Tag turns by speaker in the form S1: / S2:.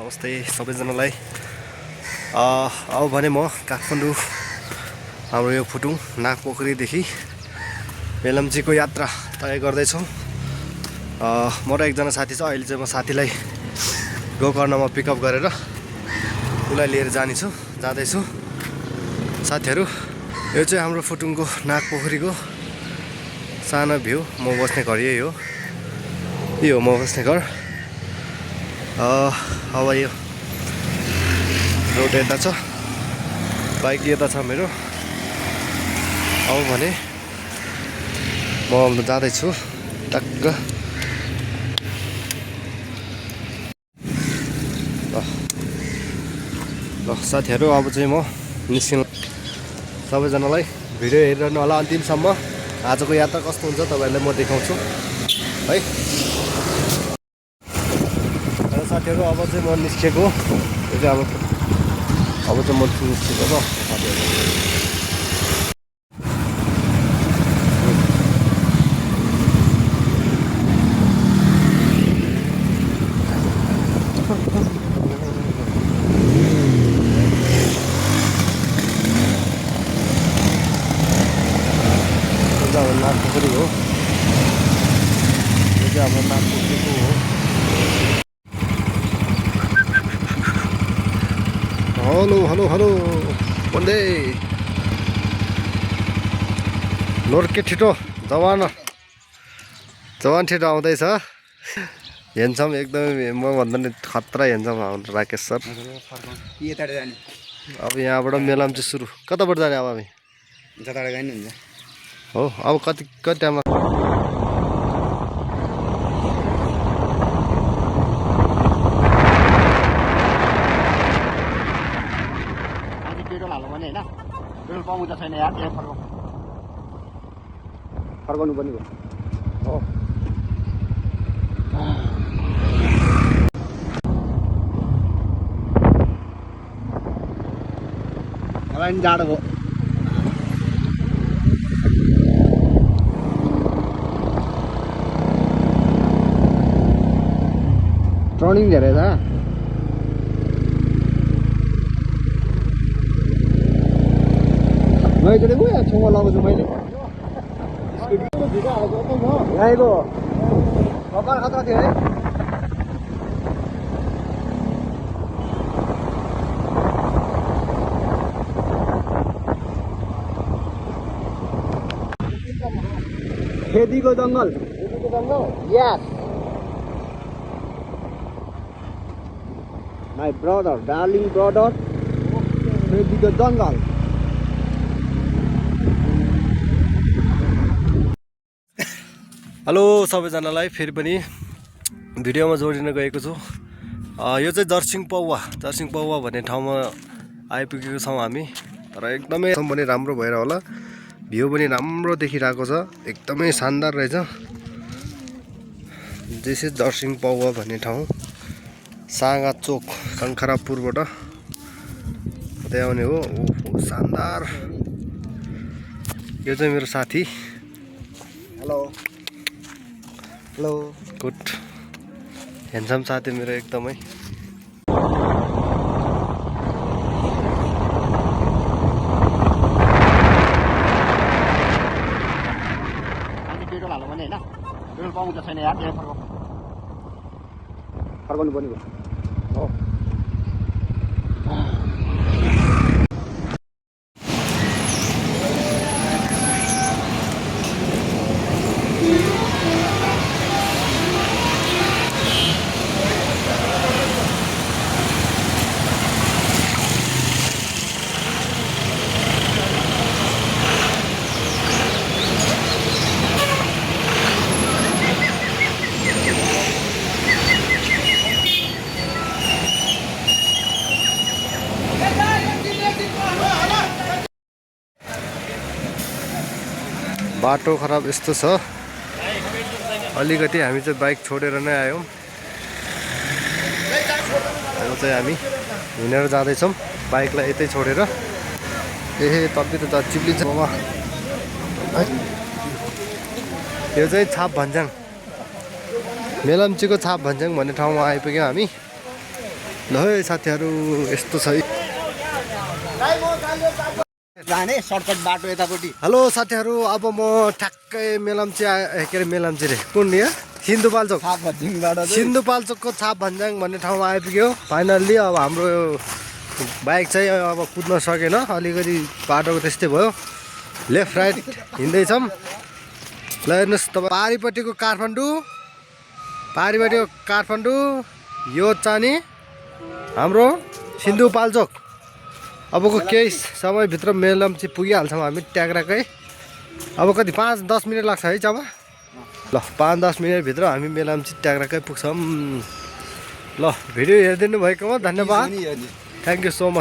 S1: नमस्ते सबैजनालाई। अब भने म काठमाडौँ हाम्रो यो फुटुङ नागपोखरीदेखि मेलम्चीको यात्रा तय गर्दैछु। म र एकजना साथी छ। अहिले चाहिँ म साथीलाई गोकर्णमा पिकअप गरेर उसलाई लिएर जाँदैछु। साथीहरू, यो चाहिँ हाम्रो फुटुङको नागपोखरीको सानो भ्यू। म बस्ने घर यही हो। यो म बस्ने घर। अब यो रोड यता छ, बाइक यता छ मेरो। अब भने म जाँदैछु टक्क। ल साथीहरू, अब चाहिँ म निस्किनु। सबैजनालाई भिडियो हेरिरहनु होला अन्तिमसम्म। आजको यात्रा कस्तो हुन्छ तपाईँहरूलाई म देखाउँछु है। साथीहरू, अब चाहिँ म निस्केको। यो चाहिँ अब चाहिँ म निस्केको छ साथीहरू। नागपोखरी हो, यो चाहिँ हाम्रो नागपोखरीको हो। हेलो हेलो बन्दै लोर्के छिटो जवान छिटो आउँदैछ। हेन्सम एकदमै, म भन्दा नि खतरा हेन्सम हाम्रो राकेश सर। अब यहाँबाट मेलम्ची सुरु। कताबाट जाने अब हामी? हो, अब कति टाइममा? पेट्रोल हाल्नु भने होइन, पेट्रोल पाउँछ छैन यार। त्यहाँ फर्काउनु पनि भयो हो। मलाई पनि जाडो भयो। टर्निङ धेरै छ। मैले चाहिँ गयो छेउमा लगाउँछु मैले। यहीँको कपाल खतरा थियो है। खेतीको जङ्गल। यस, माई ब्रदर, डार्लिङ ब्रदर, खेतीको जङ्गल। हेलो सबैजनालाई, फेरि पनि भिडियोमा जोडिन गएको छु। यो चाहिँ जर्सिङ पौवा भन्ने ठाउँमा आइपुगेको छौँ हामी। र एकदमै पनि राम्रो भएर होला, भ्यू पनि राम्रो देखिरहेको छ, एकदमै शानदार रहेछ। दिस इज जर्सिङ पौवा भन्ने ठाउँ, साँगा चोक शङ्खरापुरबाट हुँदै आउने हो। ओहो शानदार। यो चाहिँ मेरो साथी। हेलो गुड हेन्डसम साथी मेरो एकदमै। पेट्रोल हाल्नु भने होइन, पेट्रोल पाउँछ छैन यार। त्यहाँ फर्काउनु पनि भयो हो। बाटो खराब यस्तो छ अलिकति। हामी चाहिँ बाइक छोडेर नै आयौँ। अब चाहिँ हामी हिँडेर जाँदैछौँ बाइकलाई यतै छोडेर। तप्पी त चिप्लिन्छ बाबा। यो चाहिँ छाप भन्ज्याङ, मेलम्चीको छाप भन्ज्याङ भन्ने ठाउँमा आइपुग्यौँ हामी। ल है साथीहरू यस्तो छ है।
S2: जाने सर्टकट बाटो यतापट्टि।
S1: हेलो साथीहरू अब म ठ्याक्कै मेलम्ची के अरे मेलम्ची रे कुन यहाँ सिन्धुपाल्चोक सिन्धुपाल्चोकको छाप भन्ज्याङ भन्ने ठाउँमा आइपुग्यो फाइनल्ली। अब हाम्रो बाइक चाहिँ अब कुद्न सकेन, अलिकति बाटोको त्यस्तै भयो, लेफ्ट राइट हिँड्दैछौँ। ल हेर्नुहोस् तपाईँ पारिपट्टिको काठमाडौँ यो चाहिँ हाम्रो सिन्धुपाल्चोक। अबको केही समयभित्र मेलम्ची पुगिहाल्छौँ हामी ट्याक्राकै। अब कति 5-10 मिनट लाग्छ है चाबा। ल 5-10 मिनटभित्र हामी मेलम्ची ट्याक्राकै पुग्छौँ। ल भिडियो हेरिदिनु भएकोमा धन्यवाद, थ्याङ्क यू सो मच।